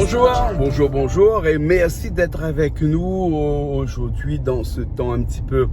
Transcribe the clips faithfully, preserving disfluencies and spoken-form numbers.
Bonjour, bonjour, bonjour et merci d'être avec nous aujourd'hui dans ce temps un petit peu,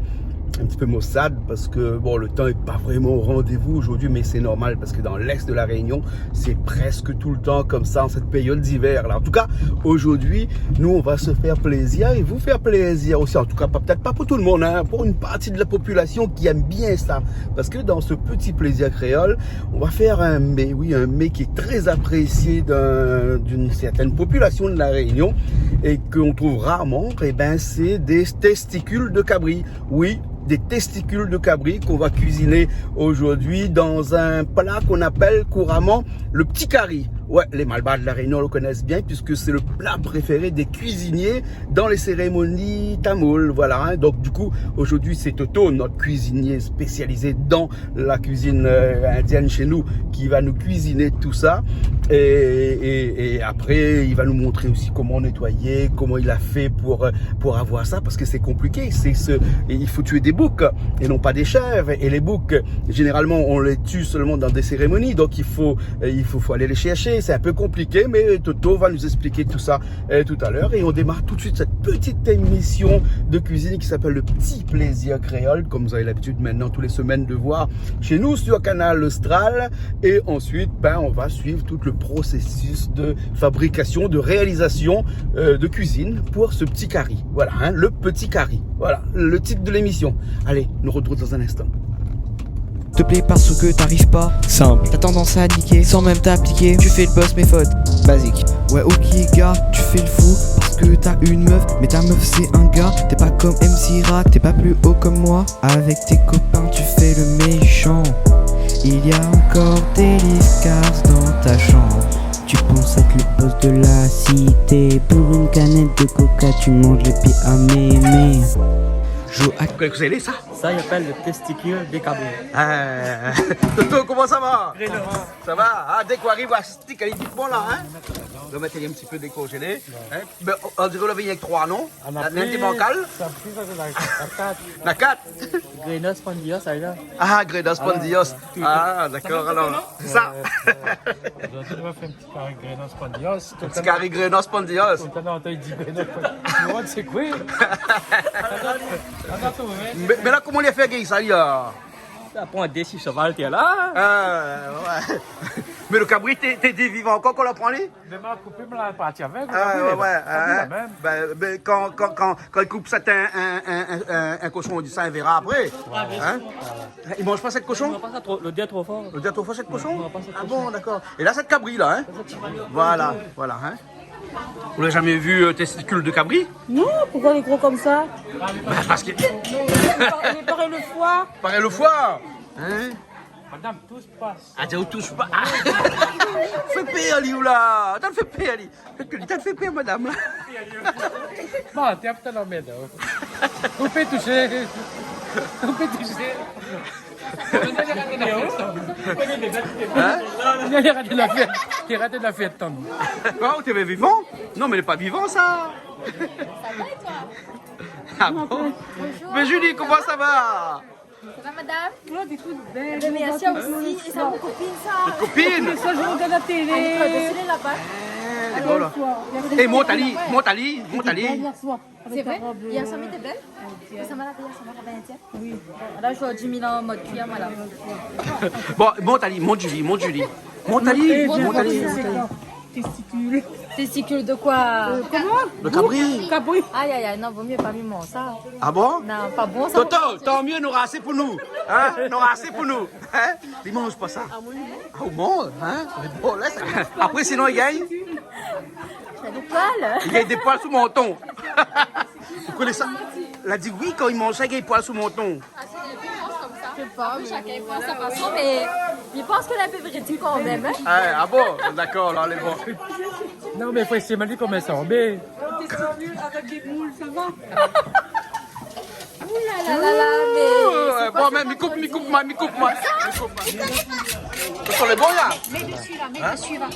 un petit peu maussade parce que, bon, le temps est pas vraiment au rendez-vous aujourd'hui, mais c'est normal parce que dans l'est de La Réunion, c'est presque tout le temps comme ça en cette période d'hiver là. En tout cas, aujourd'hui, nous, on va se faire plaisir et vous faire plaisir aussi. En tout cas, pas, peut-être pas pour tout le monde, hein, pour une partie de la population qui aime bien ça. Parce que dans ce petit plaisir créole, on va faire un mets, oui, un mets qui est très apprécié d'un, d'une certaine population de La Réunion et qu'on trouve rarement. Eh ben, c'est des testicules de cabri. Oui, des testicules de cabri qu'on va cuisiner aujourd'hui dans un plat qu'on appelle couramment le petit cari. Ouais, les Malbar de La Réunion le connaissent bien puisque c'est le plat préféré des cuisiniers dans les cérémonies tamoules, voilà, hein. Donc, du coup, aujourd'hui, c'est Toto, notre cuisinier spécialisé dans la cuisine, euh, indienne chez nous, qui va nous cuisiner tout ça. Et, et, et après, il va nous montrer aussi comment nettoyer, comment il a fait pour, euh, pour avoir ça, parce que c'est compliqué. C'est ce, il faut tuer des boucs et non pas des chèvres. Et les boucs, généralement, on les tue seulement dans des cérémonies. Donc, il faut, euh, il faut, faut aller les chercher. C'est un peu compliqué, mais Toto va nous expliquer tout ça euh, tout à l'heure. Et on démarre tout de suite cette petite émission de cuisine qui s'appelle Le Petit Plaisir Créole, comme vous avez l'habitude maintenant tous les semaines de voir chez nous sur Kanal Austral. Et ensuite, ben, on va suivre tout le processus de fabrication, de réalisation, euh, de cuisine pour ce petit cari. Voilà, hein, le petit cari. Voilà, le titre de l'émission. Allez, nous retrouvons dans un instant. Te plais pas ce que t'arrives pas. Simple. T'as tendance à niquer sans même t'appliquer. Tu fais le boss, mes fautes. Basique. Ouais, ok, gars, tu fais le fou parce que t'as une meuf. Mais ta meuf, c'est un gars. T'es pas comme M C Rat, t'es pas plus haut comme moi. Avec tes copains, tu fais le méchant. Il y a encore des lascars dans ta chambre. Tu penses être le boss de la cité. Pour une canette de coca, tu manges les pieds à mémé. Joue à... Koman i apèl sa ? Sa i apèl le testicule de cabri. Ah, Toto, koman sa va ? Sa va ? Ah, dé k'ou ariv, astik, lé bon la, hein ? Donk, mèt ali in ti pé dékonzélé, hein ? Bin, on diré ou lavé rienk troi, non ? La, la, lé bankal. Sa, sa, sé la, la kat. La kat. Grenos pandillos, sa, la. Ah, grenos pandillos. Ah, dakor, alor. Sé sa. Zordi nou va fé in ti kari grenos pandillos. In ti kari grenos pandillos. Toultan, toultan, i di grenos pandillos. Sé koi ? Mé, mé la, koman li la fé gingn sa, li la ? Sa pran dé si shoval, té la. Ah, ouais. Mé le kabri, té, té, té vivan ankor kan ou la pran li ? Mé ma koupé, ma la parti avèk, le kabri, ouais, la mèm. Bin, bin, kan, kan, kan, kan i koup sa, in, in, in, in koshon, i di sa in véra apré. Hein ? I manz pa sèt koshon ? Non, pa sa tro, lodèr tro for. Lodèr tro for, sèt koshon ? Non, pa sèt koshon. Ah bon, dakor. É la, sèt kabri la, hein ? Voilà, voilà, hein ? Ou la zamé vi, euh, testicule de kabri ? Non, poukoi lé gro konmsa ? Bin, parske... Lé parèy le foi. Parèy le foi, hein ? Madame, touche pas. Ah, ou toush pa. Ah. Fé pèr ali, ou la. Atann, fé pèr ali. Fé pèr, madam la. Bon, té ap tan anmèrd, hein. Ou pé toushé. Ou pé toushé. Hein ? Li la rat la fèt. Li la rat la fèt, tann. Koi, ou té vivan ? Non, mé lé pa vivan, sa. Ça va et toi ? Ah bon ? Bonjour. Mé Julie, koman sa va ? Ça va, madame ? Claude, ékout, bèl. Eh ben, merci aussi. Et ça, mon copine, ça. Out kopine ? Lé sèl jour ou gard la télé. Annie-Claude, c'est là-bas. Eh, voilà. Hier soir. Eh, mont ali, mont ali, mont ali. Bèl hier soir. C'est vrai ? Hier soir, mi té bèl ? Sa va la, hier soir, ma bien été ? Oui. Bon, la, zordi mi lé an mod kui, moin la. Bon, mont ali, mont Julie, mont Julie. Mont ali, mont ali, mont ali. Testicule. Testicule de quoi ? Euh, comment ? Le kabri. Kabri. Aïe, aïe, aïe, non, vaut mieux pas mi manz sa. Ah bon ? Non, pa bon, sa. Toto, tant mieux, nora asé pou nou. Hein ? Nora asé pou nou. Hein ? Li manz pa sa. Ah, ou manz, hein ? Mé bon, la, sa... Apré, sinon, i gingn... Sa dé poil. I gingn dé poil sou manton. Ou koné sa ? La di oui, kan i manz sa, i gingn poil sou manton. Ah, sé dé défans konmsa. Mi sé pa, mé bon, voilà. Shakinn i pans a son fason, mé mi pans ke la pé véridik kan mèm, hein. Ah, ah bon ? Dakor, la, lé bon. Non, mé fo éséy mandi koman sa, mé... Testicule avèk dé moul, sa va ? Ouh la la la la, mé... Ouh, sé koi, bon, sa, mé mi koup, mi koup, moin, mi koup, moin. Mi koup, moin. Sa lé bon, la. Mèt dési, la, mèt dési, la. Hein ?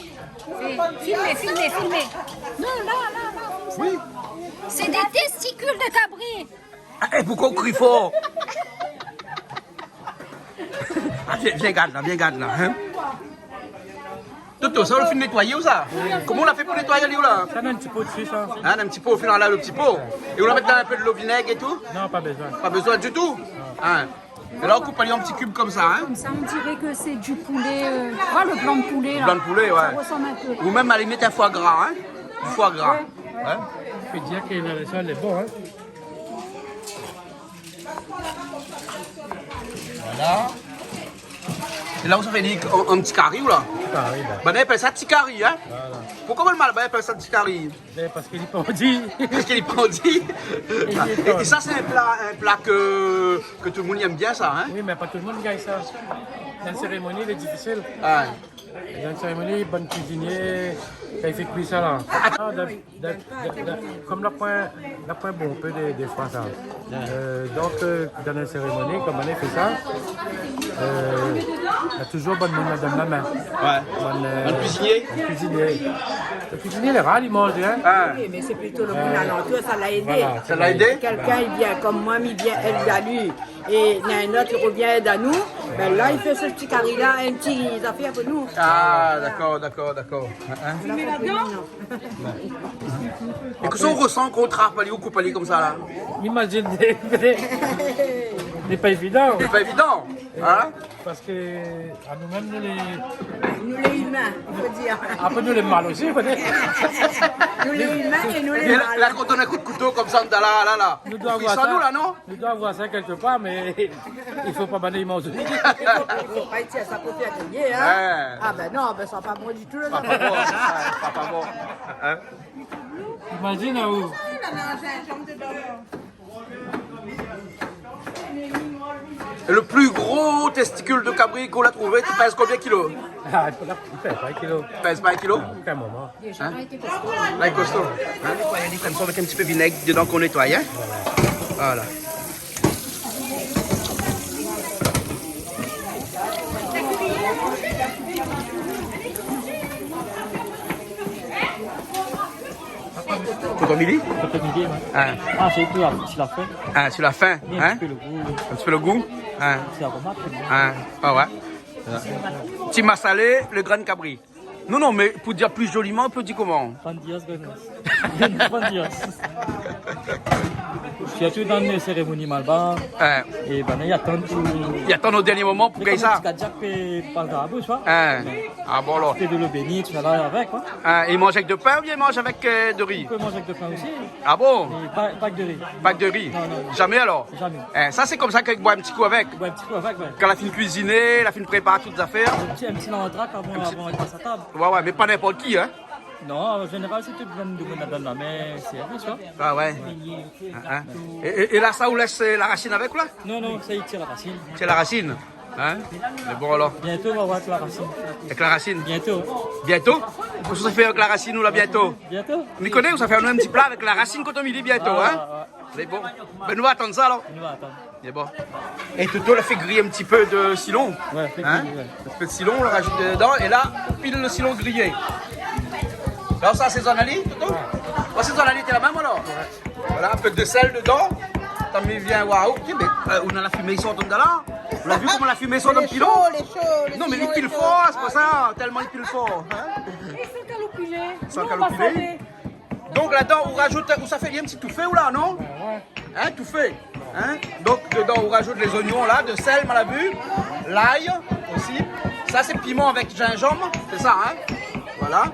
Filmé, filmé, filmé. Non, la, la, la, konmsa. Oui. C'est des testicules de cabri. Ah, eh, poukoi ou kri for ? Ah, vien, vien gard la, vien gard la, hein ? Toto, sa ou la fine nétoiyé ou sa ? Koman ou la fé pou nétoiyé ali ou la ? Sa, na in ti po dsi sa. Hein, in ti po, ou fine anlèv lo ti po. É ou la mèt in pé dolo, vinèg é tou ? Non, pa bezoin. Pa bezoin ditou ? Hein. É la ou koup ali an ti kib konmsa, hein ? Comme ça, on dirait que c'est du poulet, euh, tu vois, le blanc de poulet, là. Blanc de poulet, ouais. Ça ressemble un peu. Ou mèm a la limit in foi gra, hein ? In foi gra. Ouais. Hein ? Ou pé dir ke la, sa lé bon, hein ? Voilà. É la ou sa fé in, in ti kari ou la ? Ti kari, ben. Banna i apèl sa ti kari, hein ? Voilà. Poukosa banna i apèl sa ti kari ? Ben, parske li pandi. Parske li pandi. É li pandi. É sa sé in pla, in pla ke, ke tout lo moun i èm bien sa, hein ? Oui, mé pa tout lo moun i gingn sa. Dan in sérémoni lé difisil. Ouais. Dan in sérémoni, bann kuizinié, kan i fé kui sa la. Ah, dan, dan, dan, dan, konm la poin, la poin bonpé dé, dé foi sa. Ouais. Euh, donk, euh, dan in sérémoni, konm banna i fé sa, euh, na touzour bann moun la donn la min. Ouais. Bann, euh, bann kuizinié. Bann kuizinié. Lo kuizinié lé rar, li manz, hein. Ah. Oui, mé sé plito lo moun alantour, sa la édé. Voilà, sa la édé. Kèlkin i vien konm moin, mi vien èl Dalu. É na in ot i revien èd anou. Ben la, i fé se ti kari la, in ti zafèr pou nou. Ah, dakor, dakor, dakor. Hein, hein. Ou la konpri, non ? É kosa ou resan kan ou trap ali, ou koup ali konmsa la ? Imazine, lé pa évidan. Lé pa évidan, hein ? Parske anou mèm, nou lé... Nou lé imin, i fo dir. Apré, nou lé mal osi, pétèt. Nou lé imin é nou lé mal. É la, la, kan ou done in kou d'kouto konmsa, la, la, la. Nou doi avoir sa. Ou frison, nou, la, non ? Nou doi avoir sa kèlkepar, mé i fo pa bann i manz. I fo, i fo pa tir sa pou fé griyé, hein. Ouais. Ah ben non, ben sa pa bon ditou, la. Pa, pa bon, ouais, pa, pa bon. Hein ? Imazine, aou. É lo pli gro testikil de kabri k'ou la trouvé, i pèz konbien kilo ? Ah, i pèz pa in kilo. I pèz pa in kilo ? Okin moman. Hein ? La, lé kosto. Hein ? Nétoy ali konmsa avèk in ti pé vinèg dedan k'ou nétoy, hein ? Voilà. Voilà. Koton mili ? Koton mili, ouais. Hein. Ah, sé tou, si la fin. Ah, si la fin, hein ? In ti pé lo gou. In ti pé lo gou. Hein. Sé aromatik, hein. Hein. Ah ouais. Ti masalé, lo grin kabri. Non, non, mé pou dir pli zoliman, ou pé dir koman ? Pandias, grann. Pandias. Sirtou dan lé sérémoni malbar. Ouais. É ben, i atann pou... I atann o dernié moman pou gingn sa. Sé konm in ti kadiak, mé pa dan la boush, koi. Ouais. Ah bon, alor. Fé dolo béni, tousa la avèk, koi. Ah, i manz avèk do pin oubien i manz avèk, euh, do ri ? Ou pé manz avèk do pin osi. Ah bon ? Mé pa, pa avèk do ri. Pa avèk do ri ? Non, non, non. Zamé alor ? Zamé. Eh, sa sé konmsa k'i boi in ti kou avèk. Boi in ti kou avèk, ouais. Kan la fine kuiziné, la fine prépar tout zafèr. In ti, in ti lantrak avan, avan i pas a tab. Ouais, ouais, mé pa ninport ki, hein. Non, an zénéral, sé tout bann demoun i donn la min, sèrvis, koi. Ah ouais. Hein, hein. É, é, é la, sa, ou lès, euh, la rasine avèk, ou la ? Non, non, sa, i tir la rasine. Tir la rasine. Hein ? Mé bon, alor. Bientôt, on va avoir avec la racine. Avèk la rasine ? Bientôt. Bientôt ? Kosa ou sa fé avèk la rasine ou la, bientôt ? Bientôt. Mi koné, ou sa fé in ti pla avèk la rasine koton mili bientôt, hein ? Ah, ouais, ouais. Mé bon, ben, nou va atann sa, alor. Nou va atann. Mé bon. É Toto, la fé griy in ti pé de silon. Ouais, fé griy, ouais. Hein ? In ti pé de silon, ou la rajout dedan. É la, ou pil lo silon griyé. La, ou sa asézone ali, Toto ? Ouais. Ou asézone ali, té la mèm, alor ? Ouais. Voilà, in pé de sèl dedan. Tann mi vien, waouh, ok, mé, euh, ou néna la fimé i sort andan la. Ou la vi koman la fimé i sort dan lo pilon ? Lé sho, lé sho, lé sho. Non, mé li pil for, sé pou sa, tèlman li pil for, hein ? É san kaloupilé. San kaloupilé. Nou, nou va savé. Donk ladan, ou rajout, ou sa fé in ti toufé, ou la, non ? Ouais, ouais. Hein, toufé. Hein ? Donk, dedan, ou rajout lé zoignon, la, de sèl, ma la vi. Lay osi. Sa, sé piman avèk zinzanm, sé sa, hein ? Voilà.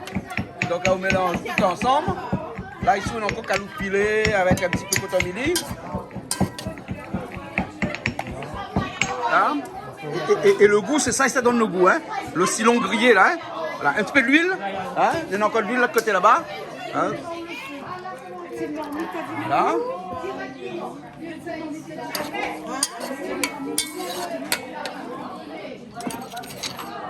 Donk la, ou mélanz tout ansanm. La, isi, nou néna ankor kaloupilé avèk in ti pé koton mili. Hein ? É, é, é, é lo gou, sé sa, sa i donn lo gou, hein ? Lo silon griyé, la, hein ? Voilà, in ti pé d'luil, hein ? Néna ankor d'luil lot koté laba, hein ? Voilà.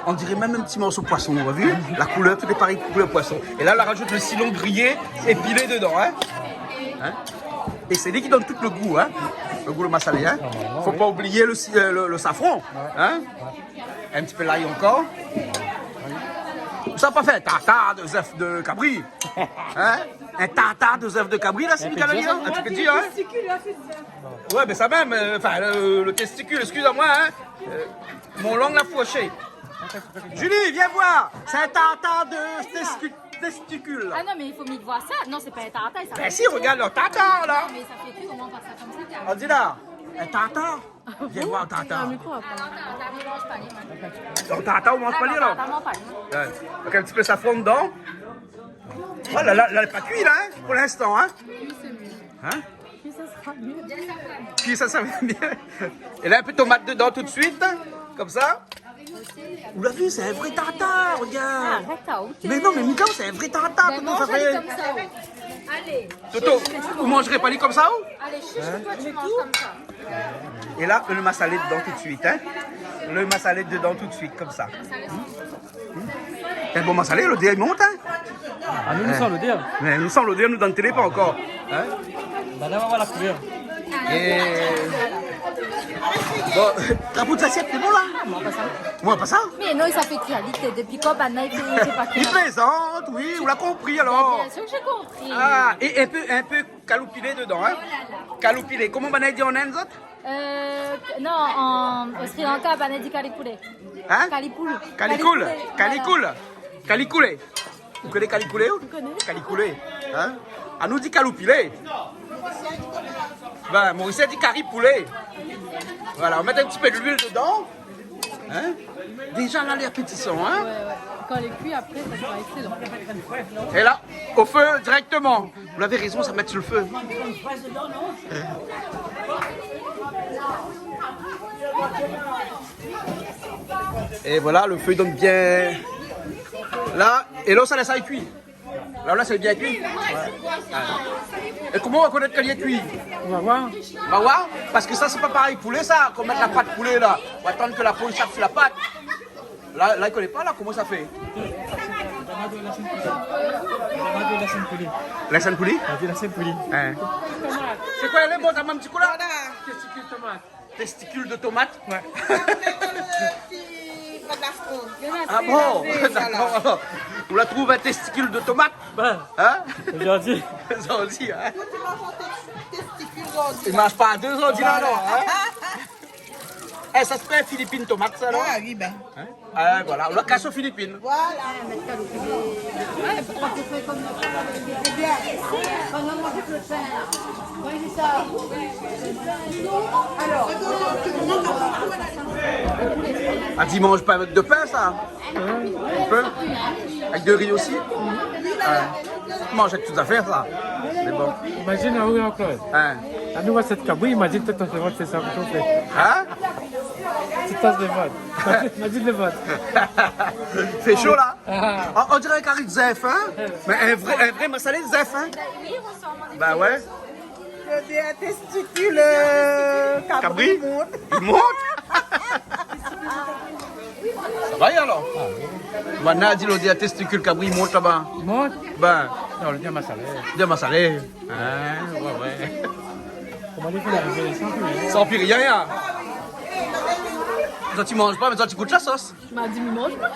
On diré mèm in ti morso poison, ou la vi ? La koulèr, tout lé parèy, koulèr poison. É la, la rajout lo silon griyé, épilé dedan, hein ? Hein ? É sé li ki donn tout lo gou, hein ? Lo gou, lo masalé, hein ? Normalman, oui. Fo pa oublié lo si-, euh, lo, lo safran, hein ? Ouais. In ti pé lay ankor. Sa pa fé in tartar de zèf de kabri, hein ? In tartar de zèf de kabri, la, sé in pé dir, hein ? In ti pé dir, hein ? Lo testikil, la, sé sa. Ouais, mé sa mèm, euh, anfin, lo, lo testikil, excusez-moi, hein ? Euh, mon lang la fourché. Julie, viens voir. C'est un tartare de testicu-, testicule. Ah non, mais il faut mieux voir ça. Non, c'est pas un tartare, ça. Ben si, regarde le tartare, là. Non, mais ça fait cuire, comment on passe ça comme ça, on dit là, un tartare. Viens voir, tartare. Un micro, après. Alors, tartare, on mange pas, les mains. Donc, tartare, on mange pas, alors. Ah non, tartare, on mange pas, les mains. Ouais. Donc, un petit peu safran dedans. Oh là là, là, lé pa kui, là, hein, pour l'instant, hein. Kui, c'est mieux. Hein ? Kui, ça sera mieux. Kui, ça sera mieux. Et là, un peu tomate dedans tout de suite, comme ça. Ou la vi, c'est un vrai tartare, regarde. Ah, tartare, ok. Mais non, mais Mika, c'est un vrai tartare, Toto, ça fait. Ben, mange ali comme ça, ou. Allez. Toto, vous mangerez pas lui comme ça, ou ? Allez, chuche, toi, tu manges comme ça. Et là, le massalé dedans tout de suite, hein. Le massalé dedans tout de suite, comme ça. Massalé, c'est bon. Hein ? Bon massalé, l'odeur i mont, hein. Ah, nou, nou san l'odeur. Mais nou san l'odeur, nou dan télé pa ankor. Hein ? Bah, là, on va voir la couleur. Et bon, t'as bout d'assiette, c'est bon, là ? Moi, pas ça. Moi, pas ça. Mais non, ça fait cuire, dites, depuis quand, bah, non, il fait, il fait pas cuire. Il plaisante, oui, on l'a compris, alors. Bien sûr que j'ai compris. Ah, et un peu, un peu caloupilé dedans, hein. Oh là là. Caloupilé. Comment on va dire en Inde, ça ? Euh, non, en, au Sri Lanka, bah, on dit calipoulé. Hein ? Calipoule. Calicoule. Calipoulé. Calicoule. Voilà. Calicoulé. Vous connaissez calicoulé, ou ? Je connais. Calicoulé. Hein ? Ah, nou di kaloupilé. Ben, Mauricien dit cari poulet. Voilà, on met un petit peu d'huile dedans. Hein ? Déjà, là, lé appétissant, hein ? Ouais, ouais. Quand elle est cuite, après, ça sera excellent. Et là, au feu directement. Vous avez raison, ça met sur le feu. Et voilà, le feu donne bien. Là, et là, ça laisse à cuire. Là, là, c'est bien cuit. Ouais. Et comment on va connaître qu'elle est cuite ? On va voir. On va voir. Parce que ça, c'est pas pareil poulet, ça. Qu'on met la patte poulet, là. On va attendre que la peau, il tape sur la patte. Là, là, il connaît pas, là, comment ça fait ? La sène pouli. La sène pouli ? Hein. C'est quoi, elle est bonne, ta maman, petit coup, là ? Voilà. Testicule de tomate. Ouais. Testicule de tomate ? Ouais. Ah bon ? D'accord. Ou la trouv in testicule de tomate ? Ben, hein ? Zordi. Zordi, hein ? Toi, tu manges en tes-, testicule zordi. I manz pa dé zordi la, non, hein ? Eh, sa sé pa in filipine tomat, sa, non ? Ah oui, ben. Hein ? Ah, voilà, ou la kas o Filipine. Voilà. Ah, ti manz pa avèk de pin, sa ? Hein ? In pé ? Avèk de ri osi ? Hein ? Manz avèk tout zafèr, sa. Mé bon. Imazine, ah oui, ankor. Hein ? Ah, nou, sèt kabri, imazine, tout an sé vant, sé sa, koman i fé. Hein ? Tout an sé vant. Imazine, imazine lo vant. Fé sho, la. Ah. On, on diré in kari de zèf, hein ? Mé in vré, in vré masalé de zèf, hein ? Ben ouais. Lo dé a testikil, euh, kabri. Kabri ? I mont. I mont ? Sa va, alor ? Banna la di lo dé a testikil kabri i mont laba. I mont ? Ben. Non, lo dé a masalé. Dé a masalé. Ah, ouais, ouais. Koman i fé arivé la, san pi rien ? San pi rien, hein. Sa, ti manz pa, mé sa, ti gout la sos. Ma di mi manz pa.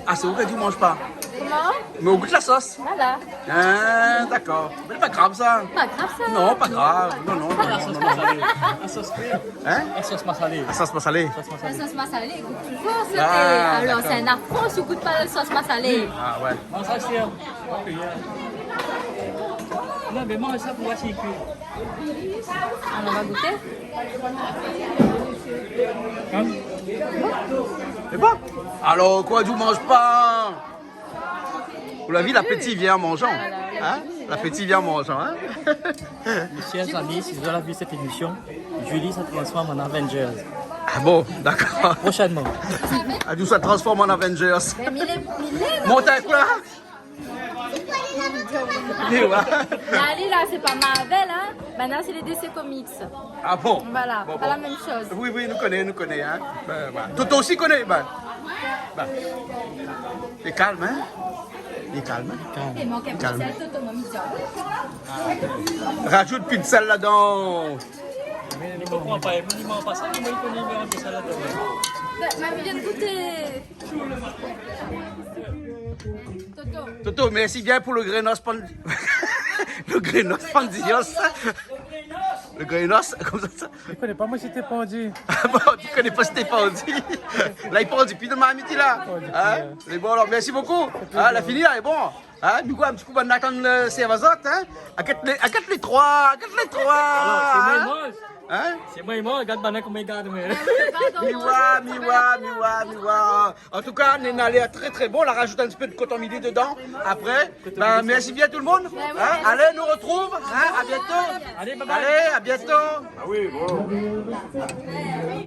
Ah, sé ou ki di ou manz pa. Koman ? Mé ou gout la sos. Voilà. Ah, dakor. Mé pa grav, sa. Pa grav, sa. Non, pa grav. Non, non, non, non, non, non. La sos, oui. Hein ? La sos masalé. La sos masalé. La sos masalé. La sos masalé, i gout touzour, sé, ah, alor, dakor, sé in afront si ou gout pa la sos masalé. Ah, ouais. Non, sa, sé, euh, non, mé manz sa pou oir si i kui. Alon, nou va gouté. Hein ? Sé bon. Alor, koi, ou manz pa ? Ou la vi, lapéti i vien an manzan. Hein ? Lapéti i vien an manzan, hein ? Mes chers amis, si vous avez vu cette émission, Julie se transforme en Avengers. Ah bon, dakor. Prochainement. Ah, ou sa transform an Avengers. Mé, mé lé, mé lé, non. Mont in kou la. Mé ouais. Mé alé la, sé pa Marvel, hein. Banna sé lé D C Comics. Ah bon ? Voilà, bon, pa la mèm shoz. Oui, oui, nou koné, nou koné, hein. Ben, voilà. Toto osi koné, ben. Ben. Lé kalm, hein ? Lé kalm, hein ? Kalm. Kalm. Rajout pi de sèl ladan. Mi konpran pa, mi manz pa sa, koman i koné i mèt in pé sèl ladan ? Ben, ma vien gouté. Toto. Toto, mèrsi bien pou lo grin spandi-. Le grénos, Pandios. Le grénos, konmsa. Li koné pa moin sété pandi. Bon, li koné pa sété pandi. La, li pandi pi de marmit la. Pandi pi, ouais. Lé bon, alor, mèrsi bokou. Lé bon. La fini la, lé bon. Hein, nou, in ti kou, bann atann, euh, sèrv azot, hein. Akèt lé, akèt lé troi, akèt lé troi. Alor, sé moin, hein ? Hein ? Sé moin, moin, gard banna koman i gard, mé. Miwa, miwa, miwa, miwa. An tou ka, néna lèr trè, trè bon. La rajout in ti pé de koton mili dedan. Apré, ben, mèrsi bien tout le monde. Hein ? Allez, nous retrouve. Hein ? À bientôt. Allez, bye bye. Allez, à bientôt. Ah oui, bon.